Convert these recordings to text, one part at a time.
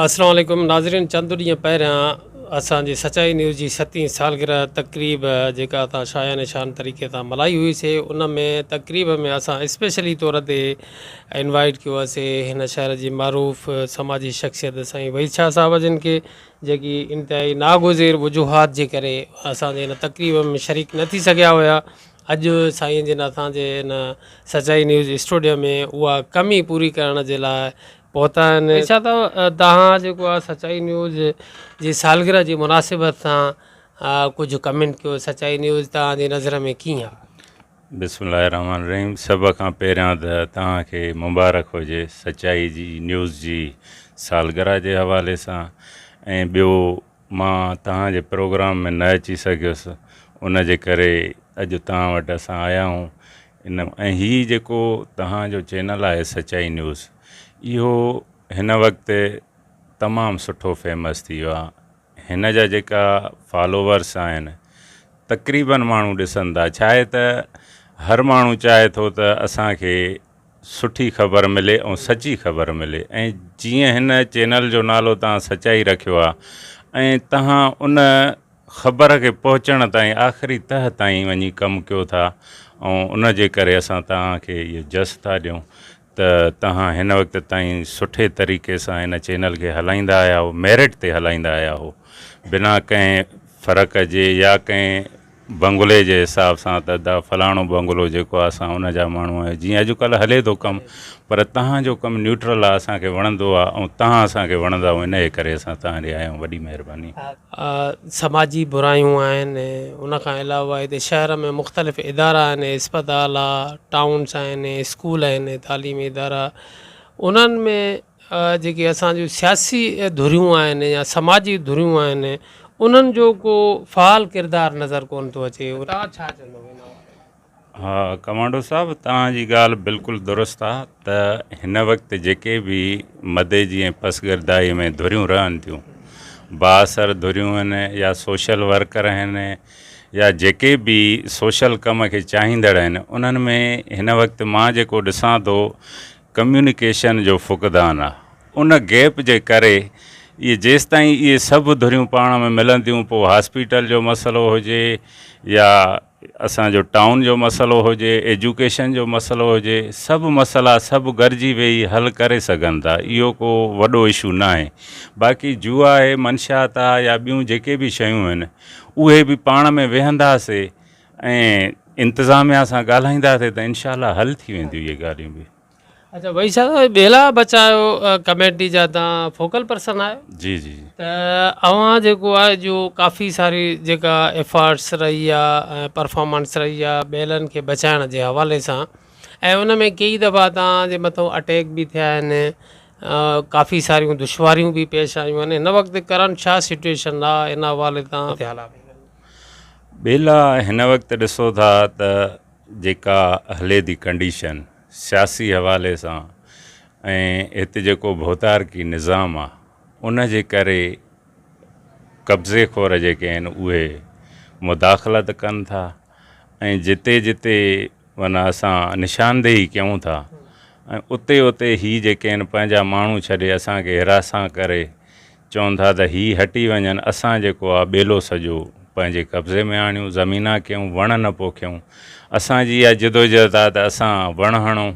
السلام عليڪم ناظرين چند ڏينهن پهريان اسان جي سچائي نيوز جي ستين سالگرهه تقريب جيڪا اسان شايان شان طريقي سان ملهائي هئي سي ان ۾ تقريب ۾ اسان اسپيشلي طور تي انوائيٽ ڪيو هئسي هن شهر جي معروف سماجي شخصيت سائين وحيد شاهه صاحب جن کي جيڪي انتهائي ناگزير وجوهات جي ڪري اسان جي هن تقريب ۾ شريڪ نه ٿي سگهيا هيا اڄ سائين جن اسان جي هن سچائي نيوز اسٽوڊيو ۾ اها ڪمي پوري ڪرڻ جي لاء پهتا آهن. ڇا ته توهان جيڪو آهي سچائي نيوز جي سالگرهه جي مناسبت سان ڪجهه ڪمينٽ ڪيو سچائي نيوز توهان جي نظر ۾ ڪيئن آهي؟ بسم الله الرحمن الرحيم سڀ کان پهريان ته توهان کي مبارڪ هجي سچائي جي نيوز جي سالگرهه جي حوالي سان ۽ ٻيو مان توهان جي پروگرام ۾ نه اچي سگهيس ان جي ڪري اڄ توهان وٽ اسان آيا آهيون ان ۽ هي جيڪو توهان جو چينل آهي سچائي نيوز اهو هن وقت تمام سٺو فيمس ٿي ويو آهي هن جا جيڪا فالوورس آهن تقريبن ماڻهو ڏسن ٿا ڇا آهي ته هر ماڻهو چاهي ٿو ته اسان کي سٺي خبر ملي ۽ سچي خبر ملي ۽ جيئن هن چينل جو نالو توهان سچائي رکيو آهي ۽ توهان ان خبر کي پهچڻ تائين آخري تهه تائين وڃي ڪم ڪيو ٿا ۽ ان جي ڪري اسان توهان کي اهو جس ٿا ڏيون ته توهان هن وقت تائين سٺي طريقي سان هن چينل کي هلائيندا آيا آهيو ميرٽ تي هلائيندا آيا آهيو بنا ڪنهن فرق جي يا ڪنهن بنگلي جي حساب سان ته ادا فلاڻو بنگلو جيڪو آهي اسان ان جا ماڻهو آهيون جيئن اڄ ڪلهه هلي ٿو ڪم پر تهان جو ڪم نيوٽرل آهي اسان کي وڻندو آهي ۽ تهان اسان کي وڻندا آهيو ان جي ڪري اسان تهان ڏي آيا آهيون وڏي مهرباني. سماجي برايون آهن ان کان علاوه هتي شهر ۾ مختلف ادارا آهن اسپتال آ ٽائونس آهن اسڪول آهن تعليمي ادارا انهن ۾ جيڪي اسان جون سياسي ڌريون آهن يا سماجي ڌريون آهن انهن جو ڪو فعال ڪردار نظر ڪونه ٿو اچي توهان ڇا چوندو ان حوالي سان؟ ها ڪمانڊو صاحب توهان جي ڳالهه بلڪل درست آ ته هن وقت جيڪي به مدي جي ۽ پسگردائي ۾ ڌريون رهن ٿيون بااثر ڌريون آهن يا سوشل ورڪر آهن يا جيڪي به سوشل ڪم کي چاهيندڙ آهن انهن ۾ هن وقت مان جيڪو ڏسان ٿو ڪميونيڪيشن جو فقدان آ ان گيپ جي ڪري اهي جيستائين اهي سڀ ڌريون پاڻ ۾ ملنديون پوء هاسپيٽل جو مسئلو هجي يا اسان جو ٽائون جو مسئلو هجي ايجوڪيشن جو مسئلو هجي سڀ مسئلا سڀ گڏجي ويهي حل ڪري سگهن ٿا اهو ڪو وڏو اشو ناهي باقي جوا آهي منشيات آ يا ٻيون جيڪي به شيون آهن اهي به پاڻ ۾ ويهنداسي ۽ انتظاميا سان ڳالهائينداسين ته انشاء الله حل ٿي وينديون اهي ڳالهيون به. اڇا وحيد صاحب ٻيلا بچايو ڪميٽي جا تان فوڪل پرسن آهيو جي جي ته اوهان جيڪو آهي جو ڪافي ساري جيڪا افارٽس رهي آ ۽ پرفارمنس رهي آ ٻيلن کي بچائڻ جي حوالي سان ۽ ان ۾ ڪيئي دفعا تان جي مٿو اٽيڪ به ٿيا آهن ڪافي ساريون دشواريون به پيش آيون آهن هن وقت ڪرنٽ ڇا سچويشن آ ان حوالي تان خيال آ ٻيلا هن وقت ڏسو ٿا ته جيڪا هلي ٿي ڪنڊيشن سياسي حوالي سان ۽ هت جيڪو ڀوتارڪي نظام آ ان جي ڪري قبضي خور جيڪي آهن اهي مداخلت ڪن ٿا ۽ جتي جتي معنيٰ اسان نشاندهي ڪيون ٿا ۽ اتي اتي هي جيڪي آهن پنهنجا ماڻهو ڇڏي اسان کي هراسان ڪري چون ٿا ته هي هٽي وڃن اسان جيڪو آ ٻيلو سڄو پنهنجي قبضي ۾ آڻيون زمينا ڪيون وڻ نه پوکيون اسان جي اها جدوجهد آ ته اسان وڻ هڻون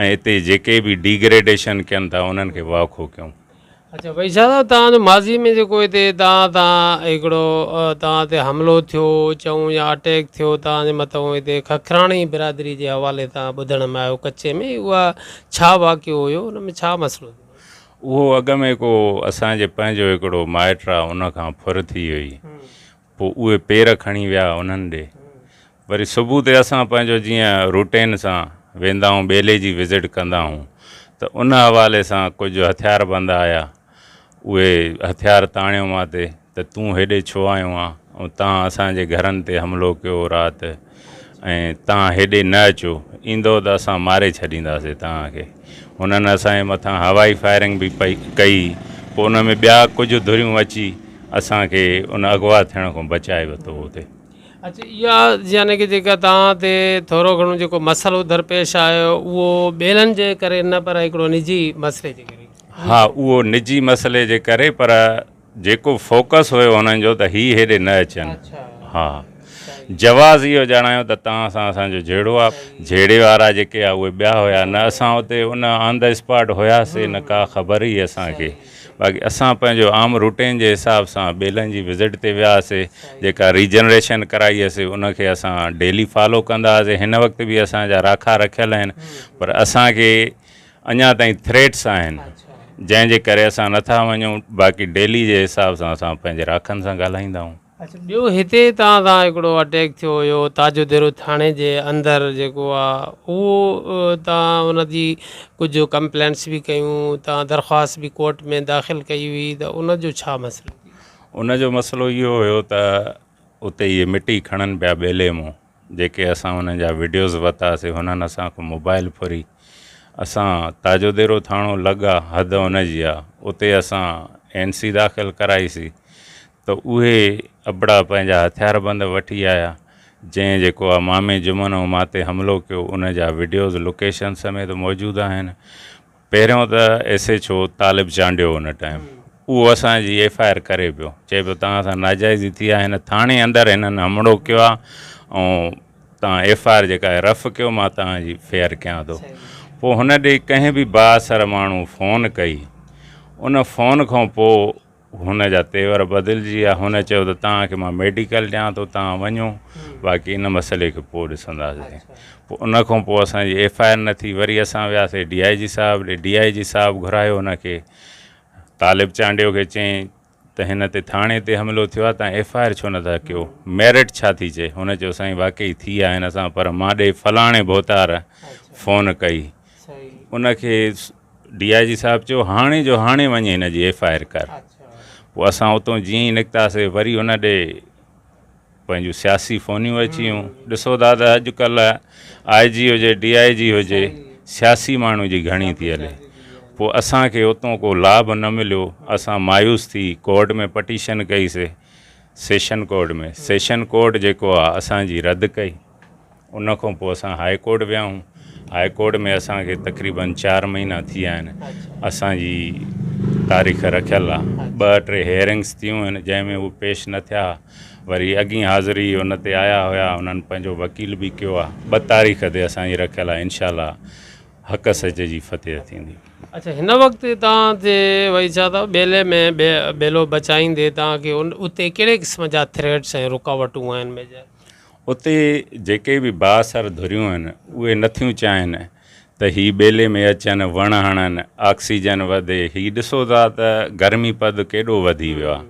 ۽ اتي جيڪي به ڊيگريڊيشن ڪين ٿا انهن کي واکو ڪيون. اڇا ڀائي صاحب توهان جو ماضي ۾ جيڪو هتي توهان تان هڪڙو توهان تي حملو ٿيو چئون يا اٽيڪ ٿيو توهان جي مٿئون هتي ککراڻي برادري جي حوالي سان ٻڌڻ ۾ آيو ڪچي ۾ اها ڇا واقعو هيو ان ۾ ڇا مسئلو ٿيو. اهو اڳ ۾ ڪو اسان جي پنهنجو هڪڙو مائٽ آ ان کان ڦر ٿي هئي پوء اهي پير کڻي ويا انهن ڏي وري صبح تي اسان پنهنجو جيئن روٽين سان ويندا آهيون ٻيلي جي وزٽ ڪندا آهيون ته ان حوالي سان ڪجهه هٿيار بند آيا اهي هٿيار تاڻيو مان تي ته تون هيڏي ڇو آيو آن ۽ تان اسان جي گهرن تي حملو ڪيو رات ۽ تان هيڏي نه اچو ايندو ته اسان ماري ڇڏينداسي توهان کي هنن اسان جي مٿان هوائي فائرنگ به پئي ڪئي پوء ان ۾ ٻيا ڪجهه ڌريون اچي اسان کي ان اغوا ٿيڻ کان بچائي ورتو اتي. اڇا اها يعني ڪه جيڪا توهان تي ٿورو گهڻو جيڪو مسئلو درپيش آيو اهو ٻيلن جي ڪري نه پر هڪڙو نجي مسئلي جي ڪري. ها اهو نجي مسئلي جي ڪري پر جيڪو فوڪس هيو هنن جو ته هي هيڏي نه اچن. ها جواز اهو ڄاڻايو ته توهان سان اسان جو جهيڙو آ. جهيڙي وارا جيڪي آ اهي ٻيا هيا نه اسان اتي ان آن the spot هياسي نه ڪا خبر ئي اسان کي. باقي اسان پنهنجو عام روٽين جي حساب سان ٻيلن جي وزٽ تي ويا هئاسي جيڪا ريجنريشن ڪرائي هئسي ان کي اسان ڊيلي فالو ڪندا هئاسي هن وقت به اسان جا راکا رکيل آهن پر اسان کي اڃا تائين ٿريٽس آهن جنهن جي ڪري اسان نٿا وڃون باقي ڊيلي جي حساب سان اسان پنهنجي راکن سان ڳالهائيندا آهيون. اڇا ٻيو هتي تان تان هڪڙو اٽيڪ ٿيو هيو تاجو ديرو ٿاڻي جي اندر جيڪو آ اهو تان ان جي ڪجهه ڪمپلينٽس به ڪيون تان درخواست به ڪورٽ ۾ داخل ڪئي هئي ته ان جو ڇا مسئلو ٿي؟ ان جو مسئلو اهو هيو ته اتي اهي مٽي کڻن پيا ٻيلي مون جيڪي اسان انهن جا وڊيوز ورتاسي هنن اسان کان موبائل ڦري اسان تاجو ديرو ٿاڻو لڳ آ حد ان جي آ اتي اسان اين سي داخل ڪرائي سي ته اهي ابڙا پنهنجا هٿيار بند وٺي آيا جنهن جيڪو آ مامي جمن ۽ مان تي حملو ڪيو ان جا وڊيوز لوڪيشن سميت موجود آهن پهريون ته ايس ايڇ او طالب چانڊيو ان ٽائيم اهو اسان جي ايف I R ڪري پيو چئي پيو توهان سان ناجائزي ٿي آهي هن ٿاڻي اندر هنن حملو ڪيو آهي ۽ توهان ايف I R جيڪا آهي رف ڪيو مان توهان جي فيئر ڪيان ٿو پوء هن ڏي ڪنهن به بااثر ماڻهو فون ڪئي ان فون کان پوء هن جا تيور بدلجي ويا. هن چيو ته توهان کي مان ميڊيڪل ڏيان ٿو، توهان وڃو، باقي ان مسئلي کي پوء ڏسنداسين. پوء ان کان پوء اسان جي ايف I R نه ٿي، وري اسان وياسين ڊي I جي صاحب ڏي، ڊي I جي صاحب گهرايو هن کي، طالب چانڊيو کي چيائين ته هن تي ٿاڻي تي حملو ٿيو آهي، توهان ايف I R ڇو نه ٿا ڪيو، ميرٽ ڇا ٿي چئي؟ هن چيو سائين واقعي ٿي آهي هن سان، پر مان ڏي فلاڻي ڀوتار فون ڪئي، ان کي ڊي I جي صاحب چيو هاڻي جو هاڻي وڃي هن جي ايف I R ڪر. پوء اسان اتون جيئن ئي نڪتاسي وري ان ڏي پنهنجون سياسي فونيون اچي ويون. ڏسو ٿا ته اڄ ڪلهه آء جي هجي ڊي I جي هجي سياسي ماڻهو جي گهڻي ٿي هلي. پوء اسان کي اتون ڪو لاڀ نه مليو. اسان مايوس ٿي ڪورٽ ۾ پٽيشن ڪئي سي سيشن ڪورٽ ۾. سيشن ڪورٽ جيڪو آ اسان جي رد ڪئي. ان کان پوء اسان هاء ڪورٽ ويا آهيون هاء ڪورٽ ۾ اسان کي تقريبن چار مهينا ٿي ويا آهن اسان جي تاريخ رکيل آهي ٻه ٽي هيئرنگس ٿيون آهن جنهن ۾ هو پيش نه ٿيا وري اڳين حاضري ان تي آيا هيا انهن پنهنجو وڪيل به ڪيو آهي ٻه تاريخ تي اسان جي رکيل آهي انشاء الله حق سچ جي فتح ٿيندي. اڇا هن وقت توهان تي وئي ڇا ته ٻيلي ۾ ٻيلو بچائيندي توهان کي اتي ڪهڙي قسم جا ٿريٽس ۽ رڪاوٽون آهن ميجر؟ اتي جيڪي به بااثر ڌريون آهن اهي نٿيون چاهين ته هي ٻيلي ۾ اچن، وڻ هڻن، آڪسيجن وڌي، هي ڏسو ٿا ته گرمي پد ڪيڏو وڌي ويو آهي.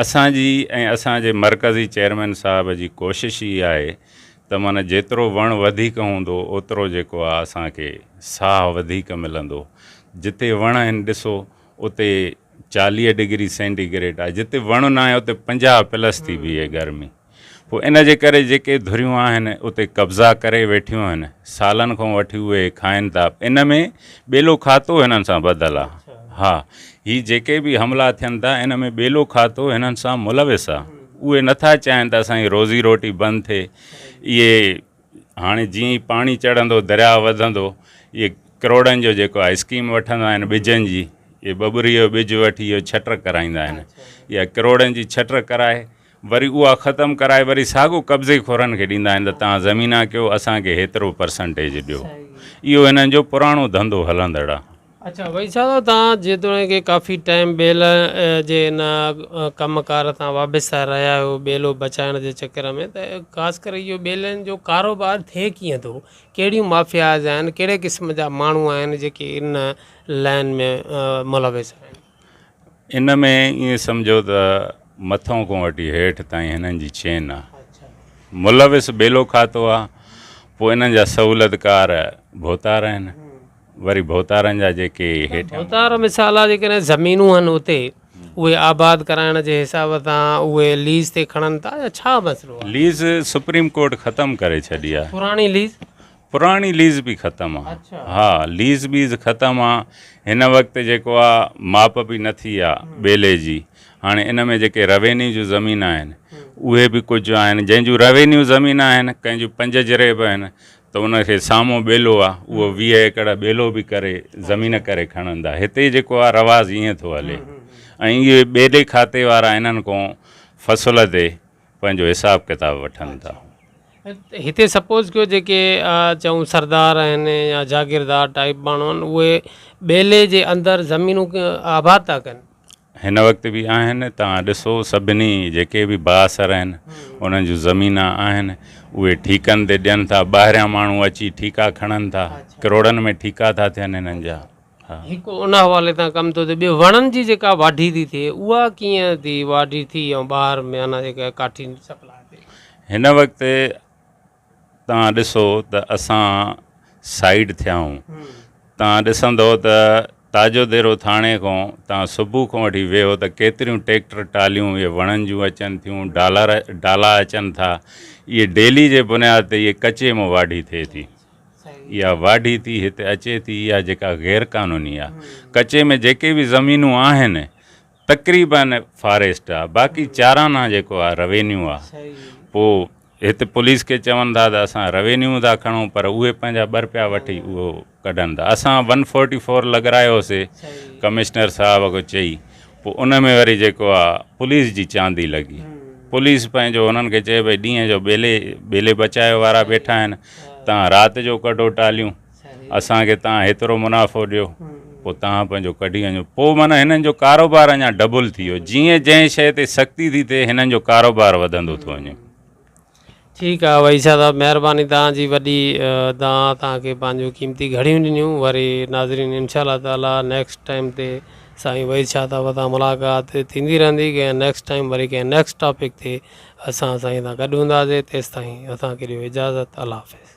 اسان جي ۽ اسان جي مرڪزي چيئرمين صاحب جي ڪوشش ئي آهي ته معنيٰ جيترو وڻ وڌيڪ هوندو اوترو جيڪو آهي اسان کي ساهه وڌيڪ ملندو. جتي وڻ آهن ڏسو اتي 40 ڊگري سينٽي گريڊ آهي جتي وڻ ناهي اتي 50 پلس ٿي بيهي گرمي. پوء ان جي ڪري جيڪي ڌريون آهن اتي قبضا ڪري ويٺيون آهن سالن کان وٺي اهي کائن ٿا ان ۾ ٻيلو کاتو هنن سان ٻڌل آ ها هي جيڪي به حملا ٿين ٿا ان ۾ ٻيلو کاتو هنن سان ملوث آ اهي نٿا چاهين ته اسان جي روزي روٽي بند ٿئي اهي هاڻي جيئن ئي پاڻي چڙهندو درياء وڌندو اهي ڪروڙن جو جيڪو آهي اسڪيم وٺندا آهن ٻجن جي اهي ٻٻري جو ٻج وٺي اهو ڇٽر ڪرائيندا آهن اها ڪروڙن جي ڇٽر ڪرائي وري اها ختم ڪرائي وري ساڳو قبضي خورن کي ڏيندا آهن ته توهان زمينا ڪيو اسان کي هيترو پرسنٽيج ڏيو اهو هنن جو پراڻو ڌنڌو هلندڙ آهي. اڇا وئي صاحب توهان جيتوڻيڪ ڪافي ٽائيم ٻيل جي ان ڪم ڪار سان وابسته رهيا آهيو ٻيلو بچائڻ جي چڪر ۾ ته خاص ڪري اهو ٻيلن جو ڪاروبار ٿئي ڪيئن ٿو ڪهڙيون مافياز آهن ڪهڙي قسم جا ماڻهو آهن جيڪي ان لائن ۾ ملوث آهن. ان ۾ ائين سمجهو ته مٿئون کان وٺي هيٺ تائين هنن جي چين آ. ملوث ٻيلو کاتو آ، پوء انهن جا سهولتڪار ڀوتار آهن، وري ڀوتارن جا جيڪي هيٺيان. ڀوتار مثال آ جيڪڏهن زمينون آهن اتي اهي آباد ڪرائڻ جي حساب سان اهي ليز تي کڻن ٿا يا ڇا مسئلو آ؟ ليز سپريم ڪورٽ ختم ڪري ڇڏي آ. پراڻي ليز؟ پراڻي ليز به ختم آ. ها ليز بيز ختم آ هن وقت جيڪو آ ماپ به نه ٿي آ ٻيلي جي هاڻي ان ۾ جيڪي روينيو جون زمين آهن اهي به ڪجهه آهن جنهن جون روينيو زمين آهن ڪنهن جون 5 جريب آهن ته ان کي سامهون ٻيلو آ اهو 20 ايڪڙ ٻيلو به ڪري زمين ڪري کڻن ٿا. هتي جيڪو آ رواج ائين ٿو هلي ۽ اهي ٻيلي کاتي وارا انهن کان فصل تي پنهنجو حساب ڪتاب وٺن ٿا. هتي سپوز ڪيو جيڪي چئون سردار آهن يا جاگيردار ٽائيپ ماڻهو آهن اهي ٻيلي جي اندر زمينون آباد ٿا ڪن. هن وقت به آهن توهان ڏسو سڀني جيڪي به بااثر آهن انهن جون زمينا آهن اهي ٺيڪن تي ڏين ٿا ٻاهريان ماڻهو اچي ٺيڪا کڻن ٿا ڪروڙن ۾ ٺيڪا ٿا ٿين هنن جا. هڪ ان حوالي تان ڪم ٿو ٿئي ٻيو وڻن جي جيڪا واڍي ٿي ٿئي اها ڪيئن ٿي واڍي ٿي ۽ ٻاهر معنيٰ جيڪا ڪاٺي سپلاء ٿئي. هن وقت توهان ڏسو ته اسان سائيڊ ٿيا آهيون توهان ڏسندو ته تاجو ديرو ٿاڻي کان توهان صبح کان وٺي ويهو ته ڪيتريون ٽيڪٽر ٽاليون اهي وڻن جون اچن ٿيون ڊالر ڊالا اچن ٿا اهي ڊيلي جي بنياد تي اهي ڪچي مان واڍي ٿئي ٿي اها واڍي ٿي هتي اچي ٿي اها جيڪا غير قانوني آهي ڪچي ۾ جيڪي به زمينون آهن تقريبن فاريسٽ آ باقي چارانا جيڪو آ روينيو آ پو هت پوليس کي چون ٿا ته اسان روينيو ٿا کڻون پر اهي پنهنجا ٻه رپيا وٺي اهو ڪڍن ٿا اسان ون فورٽي فور لڳرايوسي ڪمشنر صاحب کي چئي پو ان ۾ وري جيڪو آ پوليس جي چاندي لڳي پوليس پنهنجو انهن کي چئي ڀئي ڏينهن جو ٻيلي ٻيلي بچايو وارا ويٺا آهن تان رات جو ڪڍو ٽاليون اسان کي توهان هيترو منافعو ڏيو پوء توهان پنهنجو ڪڍي وڃو پوء معنيٰ هنن جو ڪاروبار اڃا ڊبل ٿي ويو جيئن جنهن شيء تي سختي ٿي ٿئي هنن جو ڪاروبار وڌندو ٿو وڃي. ٺيڪ آ وحيد شاھ صاحب مهرباني توهان جي وڏي توهان اسان کي پنهنجون قيمتي گهڙيون ڏنيون وري ناظرين انشاء الله تعالي نيڪسٽ ٽائيم تي سائين وحيد شاھ صاحب سان ملاقات ٿيندي رهندي ڪنهن نيڪسٽ ٽائيم وري ڪنهن نيڪسٽ ٽاپڪ تي اسان سائين سان گڏ هونداسي تيستائين اسان کي ڏيو اجازت الله حافظ.